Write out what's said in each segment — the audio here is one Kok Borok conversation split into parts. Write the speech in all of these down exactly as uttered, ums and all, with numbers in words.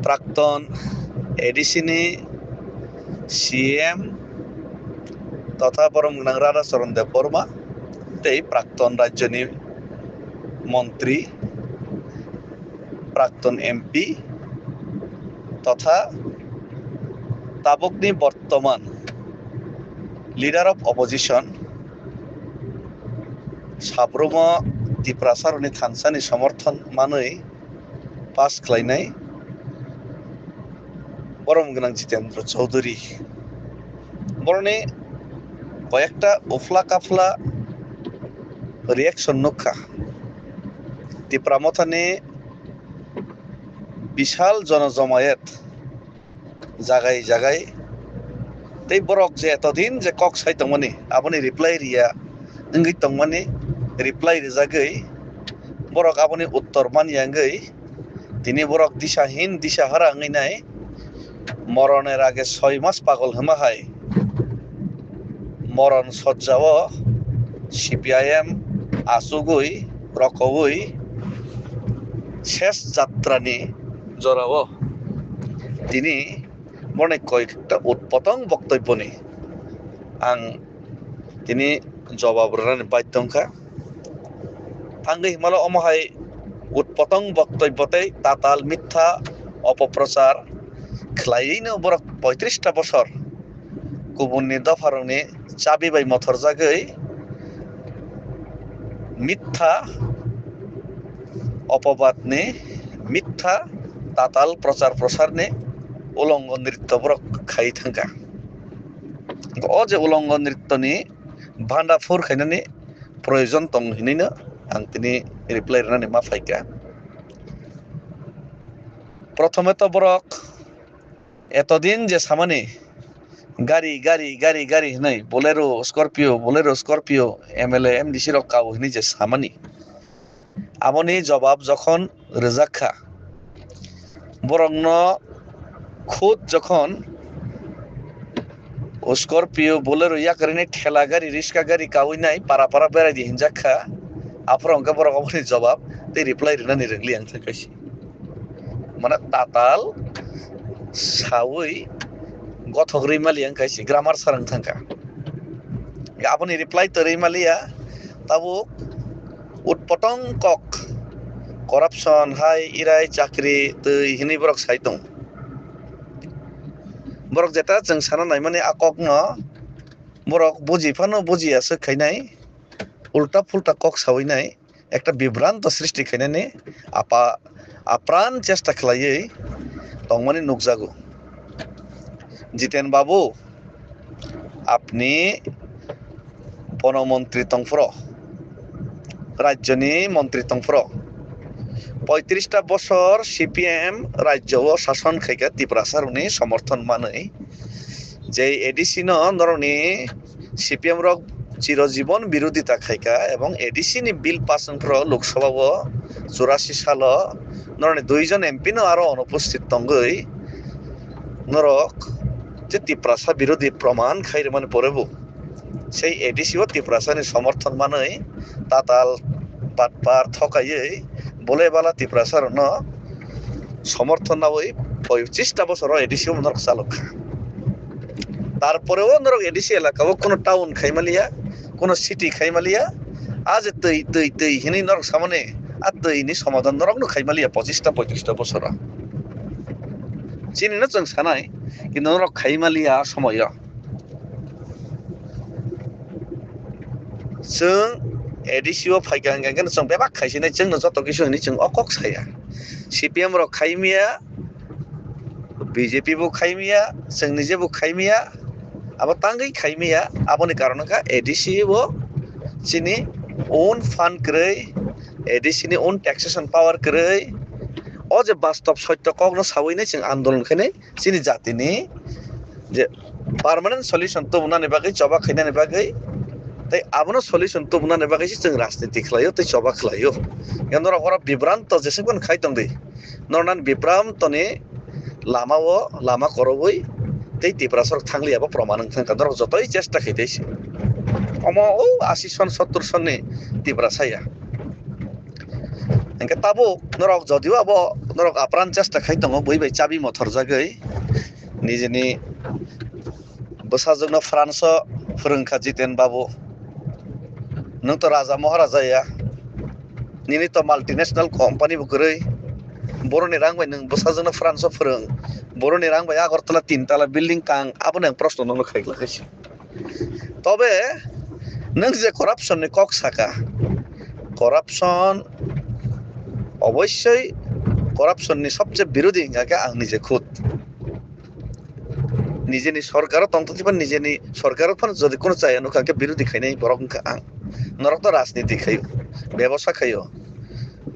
Prakton A D C ni C M totha borom gwnang Radha Charan Debbarma tei Prakton rajyoni montri, Prakton M P totha tabukni bortoman Leader of Opposition, sabrumo Tiprasarokni thansani somorthon manwi pass khlainai borom gwnang Jitendra Chaudhary. Boroni koyekta uphla kaphla reaction nukha. Tipra Mothani bishal jonojomayet jagai jagai. Tei borok je etodin je kok sai tongmani, aboni reply riya wngwi tongmani, reply rijagwi borok aboni uttor manya wngwi tini borok disahin disahara wngwi nai. Moronor age soi mas pagol hwnma hai moron sojjao C P I M achugwi rokoui ses jatrani jorao tini boroni koyekta utpotong boktoboni ang tini jobab rwnani baidhyo wngkha. Thangwi himalo omo hai utpotong boktobyo tei tatal mitha opoprochar khlaiwino borok poitrista bosor kubunni dopharokni chabi bai mothorjagwi mitha opobadni, mitha tatal prochar prosarni ulongo nritto borok khai thangkha. O je ulongo nrittoni bhanda phur khainani proyojon tong hinwino ang tini reply rwnani ma phaikha. Prothome to borok etodin je samani gari, gari, gari, gari hinwi Bolero, Scorpio, Bolero, Scorpio, M L A, M D C rok kao hinwi je samani, aboni jobab jokhon rwjak kha, borokno khud jokhon Scorpio, Bolero yakarwi nai thela gari, riska gari kaui nai para para berai di hinjak kha, aphuru hwnkhe borok oboni jobab tei reply rwnani rwngli ang thangkha se. Mane tatal saui gothok rwi mali ang khaisi grammar sarang thangkha. Aboni reply to rwi maliya, tabuk utpotong kok, corruption hai irai chakri twi hinwi borok sai tong. Borok jeta chwng sana naimani a kokno borok buji phano bujiya swk khainai, ulta phulta kok saui nai, ekta bibranto srishti khainani apa apran chesta khlaiwi tongmani nukjago. Jiten babu, apni bono montri tongphro, rajyoni montri tongphro, poitrista bosor C P M rajyo o sason khaikha Tiprasa rokni somorthon manwi, je A D C no norokni C P M rok chirojibon birodita khaikha ebong A D C ni bill pass wngphro Lok Sabha o churasi salo norokni duijon M P no aro onupusthit tongwi norok je Tiprasa birodhi proman khai rwmani pore bo sei A D C o Tiprasa ni somorthon manwi tatal batpar thokaiwi bole bala Tiprasa rokno somorthon naui poichista bosoro A D C o norok chalok kha. Tarpore o norok A D C elaka o kuno town khaimaliya, kuno city khaimaliya, a je twi, twi, twi hinwi norok samani, a twi ni somadan norok no khaimaliya poichista poitrista bosoro. Chini no chwng sanai, kintu norok khaimaliya a somoyo. Chwng A D C o phaikha hwnkha hwnkhe chwng bebak khaisinai, chwngno joto kisu hinwi chwng o kok saya. C P M rok khaimiya, B J P bo khaimiya, chwng nije bo khaimiya, abo tangwi khaimiya, aboni karon wngkha A D C o chini own fund kwrwi, A D C ni own taxation power kwrwi. O je bastob sotto kokno sawi nai chwng andolon khainai chini jatini je permanent solution tubunani bagwi, choba khainani bagwi, tei abono solution tubunani bagwi se chwng rajniti khlaio tei choba khlaio. Norok oro bibranto jeswk phano khai tongdi, norok nani bibrantoni lama o lama korobwi tei Tiprasa rok thangli abo proman wng thangkha, norok jotoi chesta khai tei se. Omo o asi son sottur sonni Tiprasa ya. Hwnkhe tabuk norok jodio abo norok apran chesta khai tongo, bui bai chabi mothorjagwi nijini bwsajwkno France o phwrwngkha Jiten Babu. Nwng to raja maharaja ya, nini to multinational company bo kwrwi, boroni rang bai nwng bwsajwkno France o phwrwng, boroni rang bai Agartala tin tala building tang, abono ang proshno nono khai glak kaisa. Tobe nwng je corruption ni kok saka, corruption obossoi corruption ni sobche birodhi hingka khe ang nije khud. Nijeni sorkaro tongtong thiba nijeni sorkaro phano jodi kono chaya nukha khe birodhi khainai borok wngkha ang. Norok to rajniti khaio, bebosa khaio.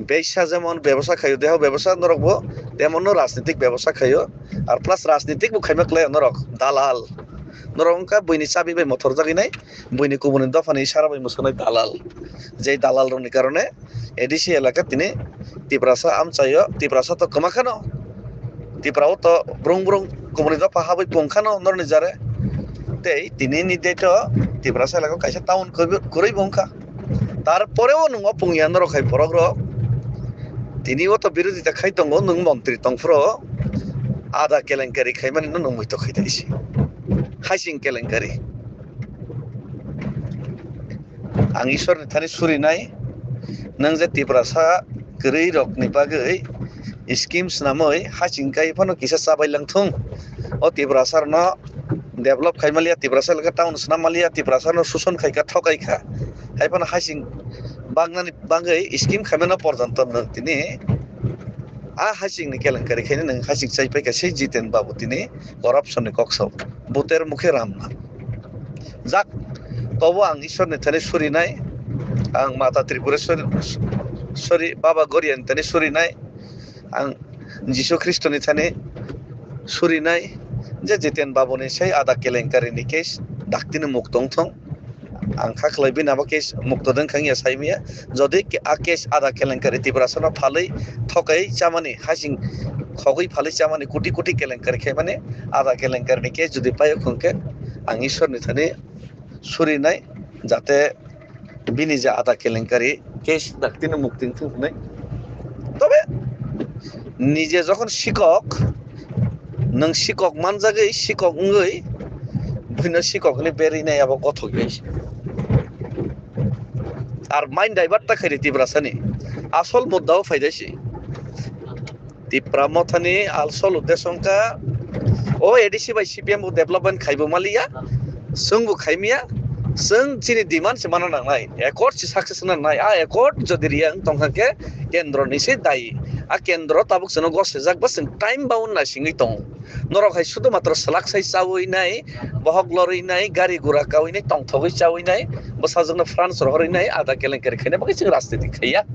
Beisa jemon bebosa khaio, deho bebosa norok bo temonno rajnitik bebosa khaio. Ar plus rajnitik bo khaima klai norok dalal. Norok wngkha buini chabi bai mothor jagwi nai, buini kubuni dophani isara bai mwswnai dalal. Jei dalal rokni karone A D C elaka tini Tiprasa amchaio, Tiprasa to kwma khano. Tipra o to brung brung kubuni dopha habwi pung khano norni jare. Tei tini ni date o Tiprasa elaka kaisa town kwrwi bo wngkha. Tarpore o nwng o pungya norok hai borok rok. Tini o to birodita khai tongo, nwng montri tongphuru ada kelenkari khaimani no nwng muitok khai taisi. Haising kelenkari. Ang Ishwarni thani surinai, nwng je Tiprasa kwrwi rokni bagwi scheme swnamwi hasing kai phano kisa chabai langthung. O Tiprasa rokno develop khai maliya, Tiprasa elaka town swnam maliya, Tiprasa rokno suson khai kha, thokai kha. Hai phano hasing bagnani bagwi scheme khaimano porjonto nwng tini a hasing ni kelenkari khaina nwng hasing chai paikha sei Jiten Babu tini corruption ni kok sao. Buter mukhe ramna. Jak, tobo ang Ishwar ni thani surinai, ang Mata Tripureshwari, sorry, Baba Goriya ni thani surinai, ang Jisu Khristo ni thani surinai, je Jiten Babu ni sei ada kelenkari ni case daktino mukto wngthong. Ang kha khlai bini abo case mukto dwng khang ya sai maya. Jodi ke-, a case ada kelenkari Tiprasa no phalwi thokai chamani, hasing khogwi phalwi chamani, kuti kuti kelenkari khaimani, ada kelenkari ni case jodi paio khong khe ang Ishwar ni thani surinai, jate bini je ada kelenkari case daktino mukti wngthung hwnwi. Tobe nije jokhon sikok, nwng sikok manjagwi, sikok wngwi, buino sikok hwnwi berwi nai abo gothok bai se. Ar mind divert ta khairi Tiprasani. Asol mudda o phaidai se. Tipra Mothani asol uddesho wngkha, o A D C bai C P M bo development khaibo maliya, chwngbo khaimiya, chwng chini demand se mana nangnai, accord se success wngna nangnai. A accord jodi riya wng tongkha khe kendro ni se dayi. A kendro tabuk chwngno gosejak ba chwng time bound naisingwi tongo. Norok hai sudu matro swlak sai chawi nai, bohok lorwi nai, gari gura kawi nai, tongthogwi chawi nai, bwsajwkno France rohorwi nai, ada kelenkari khaina bagwi chwng rajniti khaiya.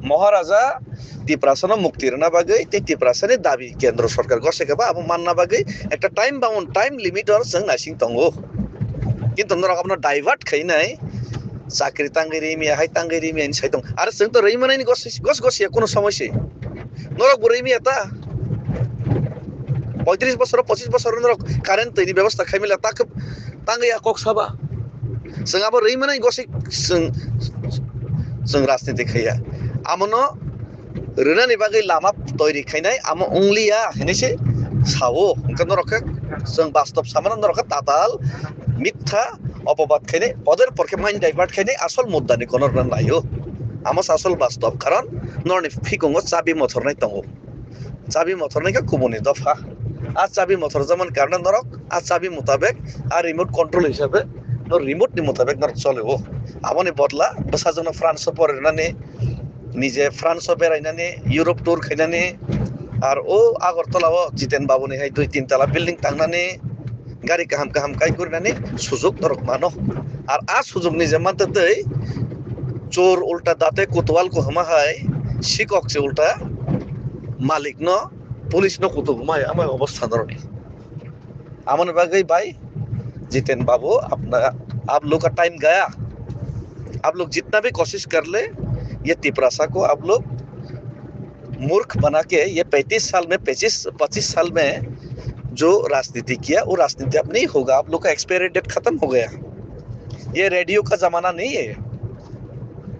Moharaja Tiprasano mukti rwna bagwi tei Tiprasani dabi kendro sorkar gosai kha ba abo manna bagwi ekta time bound, time limit o chwng naising tongo. Kintu norok abono divert khainai, chakri tangwi rimiya, hai tangwi rimiya hinwi sai tong. Aro chwng to rwi manani gos, gos, gos ya kuno somoi se. Norok bo rimiya ta. Poitris bosor, pochis bosor norok current twi ni bebosta khai mila ta khe tangwi ya kok saba. Chwng abo rwi manai gosik chwng, chwng rajniti khaiya. Amono rwnani bagwi lama toiri khainai, amo wngliya hinwi se sao. Hwnkhe norok khe chwng bastob samano norok khe tatal, mitha, opobad khainai, poder por khe mind divert khainai, asol mudda ni kono rwna naio. Amo se asol bastob, karon norokni phikungo chabi mothornai tongo. Chabi mothornai khe kubuni dopha. A chabi mothorjakmani karone norok a chabi mutabek, a remote control hisabe no remote ni mutabek norok cholio. Aboni bodla bwsajwkno France o porinani, nije France o berainani, Europe tour khainani, ar o Agartala o Jiten Babu ni hai dui tin tala building tangnani, gari kaham kaham kai gurinani sujok norok mano. Ar a sujok ni je mantwi twi chor ulta date kotwal ko hama hai sikok se ulta malik no, police no kutuk huma hai ama obostha norok ni. Amoni bagwi bai Jiten Babu, apna, आप लोग का टाइम गया, आप लोग जितना भी कोशिश कर ले, ये तिपरासा को आप लोग मूर्ख बना के ये पैंतीस साल में, पच्चीस, पच्चीस साल में जो राजनीति किया, वो राजनीति अब नहीं होगा। आप लोग का एक्सपायरी डेट खत्म हो गया। ये रेडियो का जमाना नहीं है।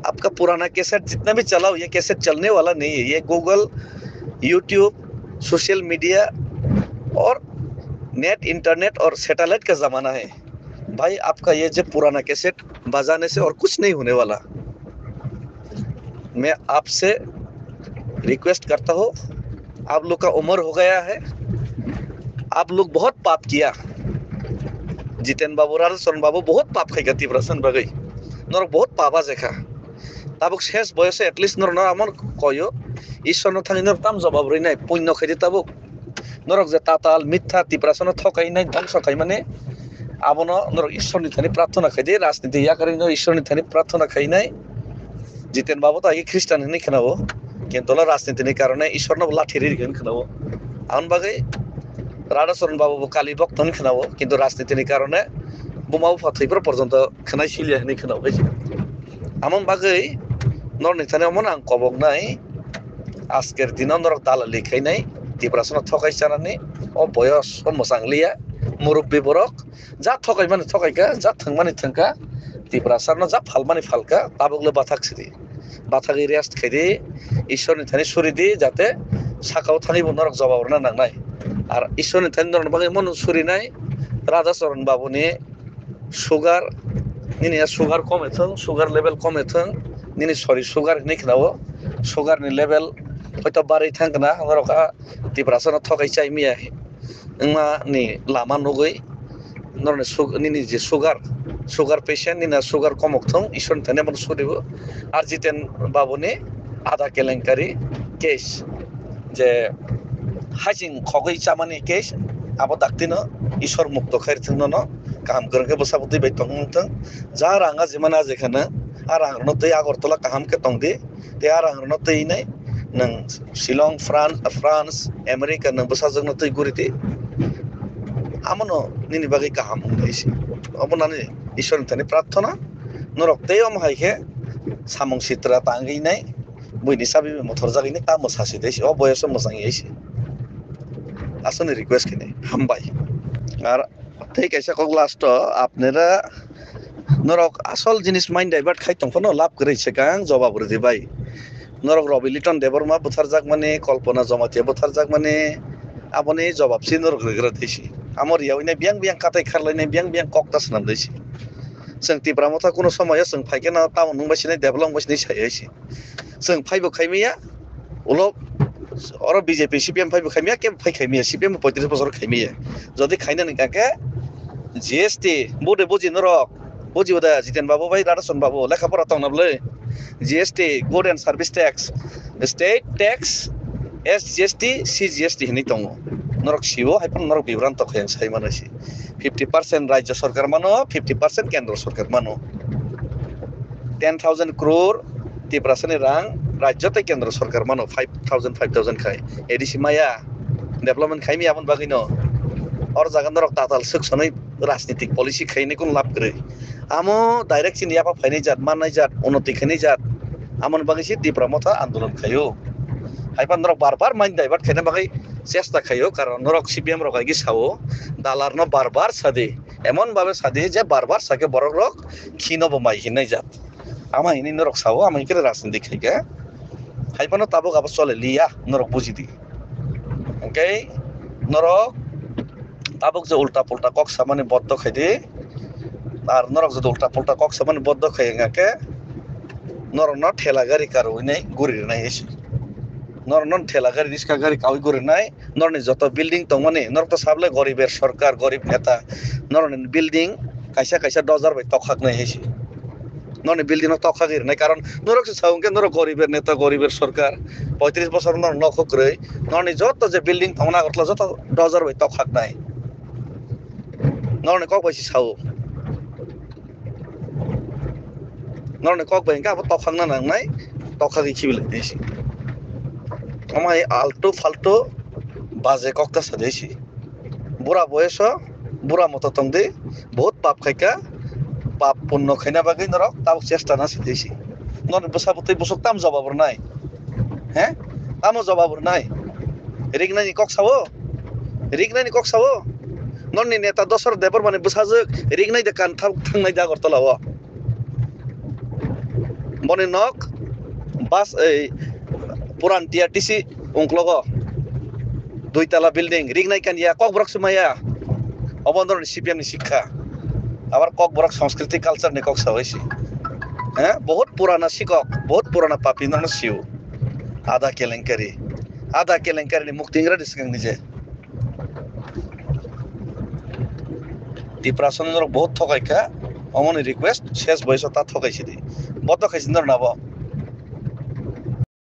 आपका पुराना कैसेट जितना भी चलाओ, ये कैसेट चलने वाला नहीं है। ये गूगल, यूट्यूब, सोशल मीडिया और नेट, इंटरनेट और सैटेलाइट का ज़माना है। भाई, आपका ये जो पुराना कैसेट बजाने से और कुछ नहीं होने वाला। मैं आपसे रिक्वेस्ट करता हूँ, आप लोग का उम्र हो गया है, आप लोग बहुत पाप किया। जितेन बाबु, राधाचरण बाबु बहुत पाप khai ka Tiprasani bagwi. Norok बहुत पाप aje kha. Tabuk ses boyoso at least norok no amon koyo. Ishwar no thani norok tam jobab rwi nai, punyo khai di tabuk. Norok je tatal, mitha, Tiprasano thokai nai, dhongso khai mani, abono norok Ishwar ni thani prarthana khai di, rajniti yakarwi no Ishwar ni thani prarthana khai nai. Jiten babu to agi Christian hinwi khwnao, kintu lo rajniti ni karone Ishwar no lathi ri hinwi khwnao. Aboni bagwi Radhacharan babu bo Kali bhokto hinwi khwnao, kintu rajniti ni karone buma bupha thwi phuru porjonto khwnai siliya hinwi khwnao. Amon bagwi norok ni thani omono ang kobok nai. Asker dino norok dalali khainai, Tiprasano thokai chanani, o boyos o mwchang liya, murubbi borok, ja thokai mani thokai kha, ja thwng mani thwng kha, Tiprasano ja phal mani phal kha, tabuk le bathak sidi. Bathagwi rest khai di, Ishwar ni thani suri di, jate sakao thangwi bo norok jobab rwna nangnai. Ar Ishwar ni thani norok bagwi mano surinai, Radhacharan babu ni sugar, nini ya sugar kom ethwng, sugar level kom ethwng, nini sorry sugar hinwi khwnao, sugar ni level hoito barwi thang khna, norok a Tiprasano thokai chai miya wngma ni lama nugwi, norokni sug-, nini je sugar, sugar patient, nini sugar kom ok thung, Ishwar ni thani bono suribo, ar Jiten babu ni ada kelenkari case. Je hajing khogwi chamani case, abo daktino Ishwar mukto khairithwng nono kaham kwrwngkhe bwsa bwtwi bai tongwng thwng. Ja rang ajimani ajekhano, a rangrokno twi Agartala kaham khe tongdi, tei a rangrokno twi nai nwng Shillong, France, France, America nwng bwsajwkno twi guridi. Amono nini bagwi kaham wngwi se. Obo nani Ishwarni thani prarthana. Norok tei omo hai khe samung sitra tangwi nai. Buini chabi mothor jagwi ni tamo sasi de se, o boyoso mwchang ye se. Aswkni request khe ni hambai. Ar tei kaisa kok last o apnera norok asol jinis mind divert khai tong phano lab kwrwi se kang jobab rwdi bai. Norok Rabi Liton Debbarma butharjak mani, Kalpana Jamatia butharjak mani, aboni jobab se norok rwgra de se. Amo riyawi nai biyang biyang katai kharlai nai biyang biyang kok ta swnam de se. Chwng Tipra Motha kuno somoyo chwng phai khe no tamo nung bai sinai develop bai sinai sai hai se. Chwng phaibo khai maya, ulo oro B J P C P M phaibo khai maya, kebo phai khai maya, C P M bo poitris bosor khai maya. Jodi khaina ni kake G S T, bude buji norok, buji uda Jiten babu bai Radhason babu, lekha pora tong na bwlwi. G S T, Good and Service Tax, State Tax, S G S T, C G S T hinwi tongo. Norok sibo, hai phano norok bibranto khai ang sai mano se. Fifty percent Rajya Sarkar mano, fifty percent Kendra Sarkar mano. Ten thousand crore Tiprasani rang Rajya tei Kendra Sarkar mano, five thousand, five thousand khai. A D C maya, development khai maya aboni bagwino. Or jaga norok tatal swk sonwi rajnitik policy khainai kun lab kwrwi. Amo direct chini yapha phainai jat, mannai jat, unnoti khainai jat. Amoni bagwi se Tipra Motha andolon khaio. Hai phano norok bar bar mind divert khaina bagwi chesta khaio, karon norok C P M rok hai khe sao, dalarno bar bar sadi, emon babe sadi je bar bar sakhe borok rok khino bo mai hinai jat. Ama hinwi norok sao, ama hinkhe rajniti khai khe. Hai phano tabuk abo chole liya, norok bujidi. Hwnkhe norok tabuk je ulta pulta kok samani boddo khaidi, ar norok je ulta pulta kok samani boddo khai wngkha khe, norokno thela gari karwi nai guri rwnai hai se. Norokno thela gari, riska gari kawi guri rwnai, norokni joto building tongmani, norok to sablai goriber sorkar, gorib neta, norokni building kaisa kaisa dojar bai tokhak nai hai se. Norokni building no tokhak rwnai, karon norok se sao hwnkhe norok goriber neta, goriber sorkar, poitris bosor norok nok kwrwi, norokni joto je building tongmani Agartala joto dojar bai tokhak nai. Norokni kok bai se sao. Norokni kok bai hwnkhe abo tokhakna nangnai, tokhagwi khibi lai nai se. Omo hai altu faltu baje kok ta sa de se. Bura boyoso, bura moto tongdi, bahut pap khaikha, pap punno khaina bagwi norok tabuk chesta na sa de se. Norokni bwsa bwtwi bwswk tam jobab rwnai? He? Tamo jobab rwnai? Riknaini kok sao? Riknaini kok sao? Norokni neta Dosar Debbarmani bwsajwk riknai de kan thang-, thangnai de Agartala o. Boni nok bas ei puran T R T C ungklogo dui tala building ringnai kanya kokborok se maya. Obo norni C P M ni sikha. Abar kokborok sanskriti culture ni kok sawi si. Eh, bahut purana sikok, bahut purana papi norno siu. Ada kelenkari, ada kelenkari ni mukti ingra di sikang nije. Tiprasa norok bahut thokai kha, omoni request ses boiso ta thokai sidi. Boto khaisi norna bo.